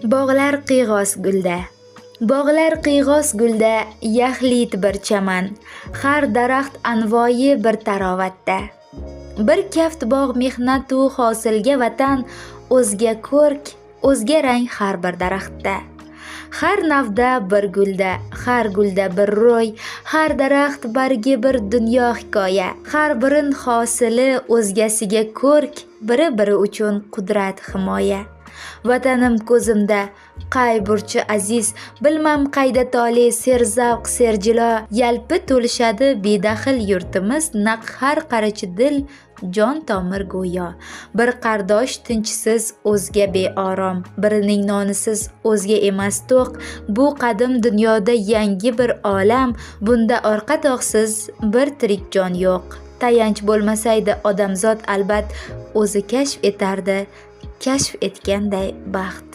Bog'lar qiyg'os gulda. Bog'lar qiyg'os gulda, yaxlit bir chaman. Har daraxt anvoyi bir tarovatda. Bir kaft bog' mehnatu hosilga vatan, o'zga ko'rk, o'zga rang har bir daraxtda. Har navda bir gulda, har gulda bir ro'y, har daraxt bargi bir dunyo hikoya. Har birin hosili o'zgasiga ko'rk, biri-biri uchun qudrat himoya. Vatanim ko'zimda, qay burchi aziz, bilmam qayda tole serzavq serjilo, yalpi to'lishadi bedaxl yurtimiz, naq har qarichi dil jon tomir go'yo. Bir qardosh tinchsiz, o'zga beorom, birining nonisiz o'zga emas to'q. Bu qadim dunyoda yangi bir olam, bunda orqa tog'siz bir tirik jon yo'q. Tayanch bo'lmasaydi odamzod albat, o'zi kashf etardi, kashf etganday baxt.